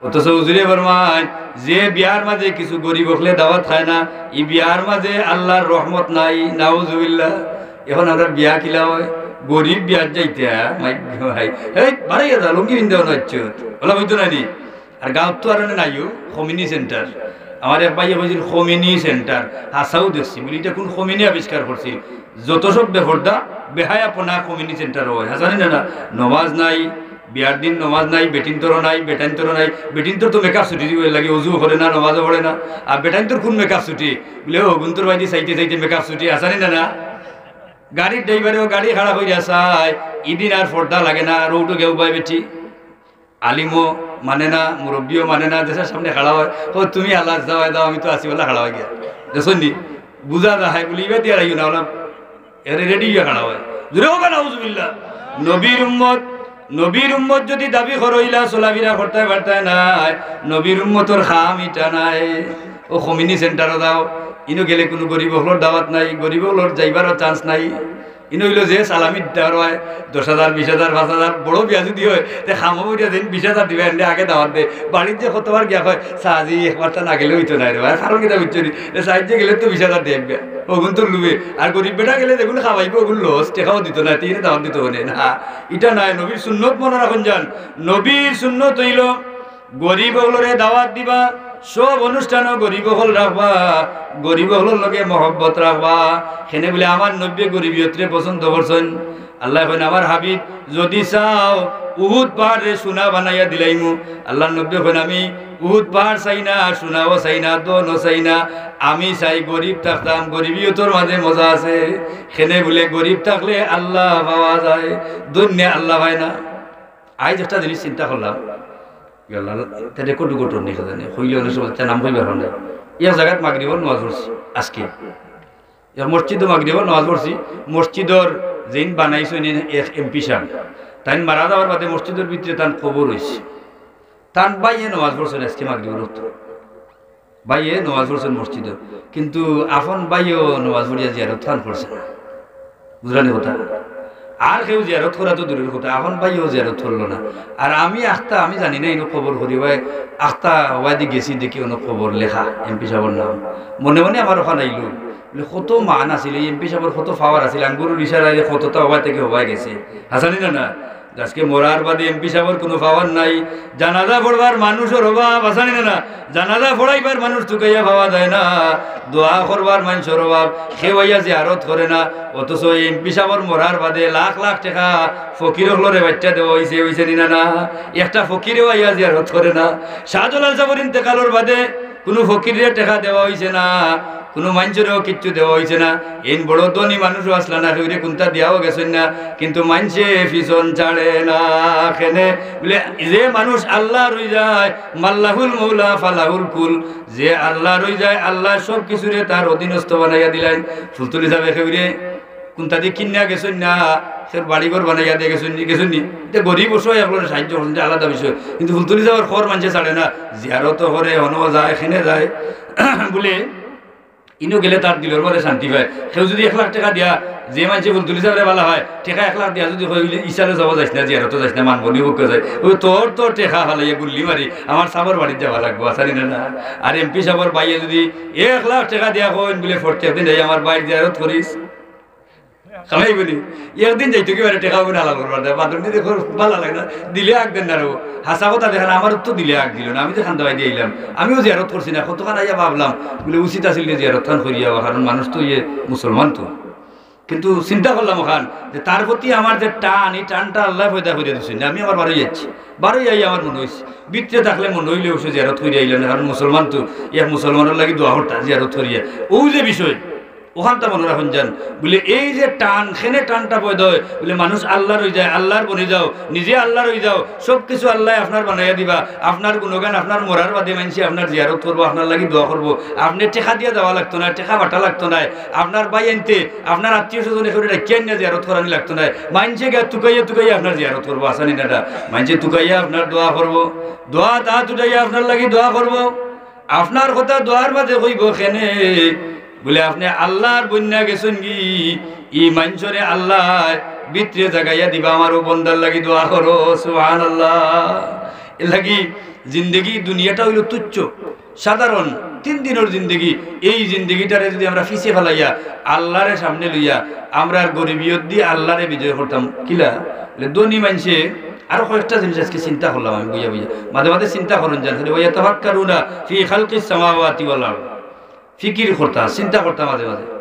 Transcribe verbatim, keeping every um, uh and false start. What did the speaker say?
অথচ হুজুরে ফরমাইন, যে বিয়ার মাঝে কিছু গরিব অকলে দাওয়াত খায় না, ই বিয়ার মাঝে আল্লার রহমত নাই, নাউজুবিল্লাহ। এখন আমরার বিয়া কিলা অয়, গরিব বিয়াত যাইতা, মাই গো ভাই, এই বাড়াইয়া যা, লুঙ্গি পিন্দা অনো আইছো, অলা অইতো নায় নি? আর গাঁওত তো আর অনে নাইও, কমিউনি সেন্টার। আমার এক ভাইয়ে কইছিল, কমিউনি সেন্টার, হাছাউ দেখছি। বুলি, ইটা কুন কমিউনি আবিষ্কার করছিল? যত সব বেপর্দা, বেহায়াপনা কমিউনি সেন্টারো অয়। হাছা নি না? না, নমাজ নাই, বিয়ার দিন নমাজ নাই, বেটিন্তরও নাই, বেটাইন্তরও নাই। বেটিন্তর তো মেকআপ ছুটি দিবো, এর লাগি অজুও করে না, নমাজও পড়ে না। আর বেটাইন্তর কুন মেকআপ ছুটি? বুলি, অগুন্তর বায়দি চাইতে চাইতে মেকআপ ছুটি, হাছা নি না? না, গাড়ির ড্রাইভারেও গাড়ি খাড়া করিয়া চায়, ইদিন আর পর্দা লাগে না, রোডো গেউ বায় বেটি। আলিমও মানে না, মুরব্বিও মানে না, যেসার সামনে খাড়া অয়, "ও তুমি আল্লাহ যাও, যাও, আমি তো আছি," বলা খাড়া অয় গিয়া। দেখছইন নি? বুঝা যায়, বুলি, "ইবা দিয়া রাখিও না," বলা, এরে রেডি অইয়া খাড়া অয়। জোরে কউক্কা, নাউজুবিল্লাহ। নবীর উম্মত, নবীর উম্মত যুদি দাবি করো, ইলা চলাফিরা করতায় পারতায় নায়, নবীর উম্মতর কাম ইটা নায়। অউ কমিউনি সেন্টারো যাও, ইনো গেলে কুনু গরিব অকলর দাওয়াত নাই, গরিব অকলর যাইবারও চান্স নাই। ইনো অইলো যে সালামি দিতা অয়, দশ হাজার, বিশ হাজার, পাঁচ হাজার, বড় বিয়া যুদি অয়, তে কামো করিয়া যেইন বিশ হাজার দিবা, এনরে আগে দাওয়াত দে। বাড়িত যে কতবার গিয়া কয়, "চাচি, একবার তা না গেলে অইতো নায় রে ভাই, কারণ কিতা বুঝছো নি? এ চাচিয়ে গেলে তো বিশ হাজার দেইন গিয়া।" অগুন তো লুবে। আর গরিব বেটা গেলে যেগুন খাওয়াইবো, অগুন লস, টেকাও দিতো নায়, তে ইনো দাওয়াত দিতো অনে না। ইটা নায়, নবীর সুন্নত মনো রাখইন যান। নবীর সুন্নত অইলো, গরিব অকলরে দাওয়াত দিবা, সব অনুষ্ঠানো গরিব অকল রাখবা, গরিব অকলর লগে মহব্বত রাখবা। কেনে বুলি আমার নবীয়ে গরিবিয়তরে পছন্দ করছইন। আল্লায় কইন, "আমার হাবিব, যুদি চাও উহুদ পাহাড়রে সোনা বানাইয়া দিলাইমু।" আল্লার নবীয়ে কইন, "আমি উহুদ পাহাড় চাই না, সোনাও চাই না, ধনও চাই না, আমি চাই গরিব থাকতাম, গরিবিয়তর মাঝে মজা আছে।" কেনে বুলি গরিব থাকলে আল্লা পাওয়া যায়, ধইন্যে আল্লা পায় না। আইজ একটা জিনিস চিন্তা করলাম, ইয়াল্লা, ইতা রেকর্ড উকর্ড নি কে জানে, কইলে অনেক সময় ইতা নাম কইবার অয় না। এক জাগাত মাগরিবর নমাজ পড়ছি আজকে, এক মসজিদো মাগরিবর নমাজ পড়ছি, মসজিদর যেইন বানাইছইন এক এমপি সাব, তাইন মারা যাওয়ার বাদে মসজিদর ভিতরে তান কবর অইছে। তান ভাইয়ে নমাজ পড়ছইন আজকে মাগরিবর অক্ত। ভাইয়ে নমাজ পড়ছইন মসজিদো, কিন্তু আপন ভাইয়েও নমাজ পড়িয়া জিয়ারত খান করছে না। বুঝরা নি কথা? আর কেউ জিয়ারত করা তো দূরের কথা, আপন ভাইয়েও জিয়ারত করলো না। আর আমি আখতা, আমি জানি না ইনো কবর করি ভাই, আখতা ওয়াদি গেছি, দেখি অনো কবর লেখা এমপি সাবর নাম। মনে মনে আমার অখান আইলো, বলে, কত মান আছিল, এই এমপি সাবর কত পাওয়ার আছিল, আঙ্গুরর ইশারায় কততা হবায় থাকি হবায় গেছে। হাছা নি না? না, আজকে মরার বাদে এমপি সাবর কুনু পাওয়ার নাই। জানাজা পড়বার মানুষর অভাব, হাছা নি না? না, জানাজা পড়াইবার মানুষ তুকাইয়া পাওয়া যায় না, দোয়া করবার মানষর অভাব, কেউ আইয়া জিয়ারত করে না। অথচ এই এমপি সাবর মরার বাদে লাখ লাখ টেকা ফকির অকলরে বাইট্টা দেওয়া অইছে, অইছে নি না? না, একটা ফকিরেও আইয়া জিয়ারত করে না। শাহজালাল সাবর ইন্তেকালর বাদে কুনু ফকিররে টেকা দেওয়া অইছে না, কুনু মানষরেও কিচ্ছু দেওয়া অইছে না। এইন বড় ধনী মানুষও আছলা না, কেউরে কুন্তা দিয়াও গেছইন না, কিন্তু মানষে পিছন ছাড়ে না। কেনে? বলে, যে মানুষ আল্লার অই যায়, মাল্লাহুল মৌলা ফালাহুল কুল, যে আল্লার অই যায়, আল্লায় সব কিছুরে তার অধীনস্থ বানাইয়া দিলাইন। ফুলতলি সাবে কেউরে কুন্তা দি কিনিয়া গেছইন না, কেউর বাড়ি ঘর বানাইয়া দিয়া গেছইন নি, গেছইন নি? ইতা গরিব অসহায় অকলরে সাহায্য করছইন, ইতা আলাদা বিষয়। কিন্তু ফুলতলি সাবর কবর মানষে ছাড়ে না, জিয়ারতও করে, অনো যায়, কেনে যায়। বলে, ইনো গেলে তার দিলর মাঝে শান্তি পায়। কেউ যুদি এক লাখ টেকা দিয়া, যে মানষে ফুলতলি সাবরে ভালা পায়, টেকা এক লাখ দিয়া যুদি কয়, "ইসালে যাওয়া যাইস না, জিয়ারতো যাইস না, মানবনি বুকে যায়।" অউ তোর, তোর টেকা ফালাইয়া গুল্লি মারি আমার সাবর বাড়িত যাওয়া লাগবো, হাছা নি না? না, আর এমপি সাবর ভাইয়ে যুদি এক লাখ টেকা দিয়া কইন, বলে, "প্রত্যেক দিন যাই আমার ভাইর জিয়ারত করিস।" খালাইবো নি? একদিন যাইতো কিবারে টেকা অগুন হালাল করবার দে, বাদর দিন দেখো ভালা লাগে না, দিলে আগ দেন না রে। হাছা কথা দেখইন, আমার তো দিলে আগ দিলো না, আমি তো খান্দা বায়দি আইলাম, আমিও জিয়ারত করছি না, কতখান আইয়া ভাবলাম, বলে উচিত আছিল যে জিয়ারত খান করিয়া আওয়া, কারণ মানুষ তো ইয়ে মুসলমান তো। কিন্তু চিন্তা করলাম অখান যে তার প্রতি আমার যে টান, এই টানটা আল্লায় পয়দা করিয়া দিছইন না, আমি আবার বারই যাইছি, বারই আইয়া আমার মনো অইছে, ভিতরে থাকলে মনো অইলে অবশ্য জিয়ারত করিয়া আইলাম না, কারণ মুসলমান তো, এক মুসলমানর লাগি দোয়া করতা জিয়ারত করিয়া। অউ যে বিষয়, অখানতা মনো রাখইন যান। বলে, এই যে টান, কেনে টানটা পয়দা অয়, বলে, মানুষ আল্লার অই যায়, আল্লার বনি যাও, নিজে আল্লার অই যাও, সব কিছু আল্লায় আপনার বানাইয়া দিবা, আপনার গুণগান, আপনার মরার বাদে মানষে আপনার জিয়ারত করবো, আপনার লাগি দোয়া করবো, আপনে টেকা দিয়া যাওয়া লাগতো নায়, টেকা বাটা লাগতো নায়, আপনার ভাইয়াইন্তে, আপনার আত্মীয় স্বজনে কেউরে ডাকিয়া আনিয়া জিয়ারত করানি লাগতো নায়, মানষে গিয়া তুকাইয়া তুকাইয়া আপনার জিয়ারত করবো, হাছা নি না? না, মানষে তুকাইয়া আপনার দোয়া করবো, দোয়াত আত উঠাইয়া আপনার লাগি দোয়া করবো। আপনার কথা দোয়ার মাঝে কইবো কেনে? বলে, আপনে আল্লার বন্যা গেছইন গি, ই মানষরে আল্লায় ভিতরে জাগাইয়া দিবা, আমার অউ বন্দার লাগি দোয়া করো, সুবহানাল্লাহ। এর লাগি জিন্দেগি দুনিয়াটা অইলো তুচ্ছ, সাধারণ, তিন দিনর জিন্দেগি। এই জিন্দেগিটারে যুদি আমরা পিছে ফালাইয়া আল্লারে সামনে লইয়া আমরা আর গরিবিয়ত দি আল্লারে বিজয় করতাম, কিলা? বলে, ধনী মানষে আরো কয়েকটা জিনিস আজকে চিন্তা করলাম আমি বইয়া বইয়া, মাঝে মাঝে চিন্তা করইন যান, খালি, "ওয়া ইয়াতাফাক্কারুনা ফি খালকিস সামাওয়াতি ওয়াল আরদ।" ফিকির করতা, চিন্তা করতা মাঝে মাঝে।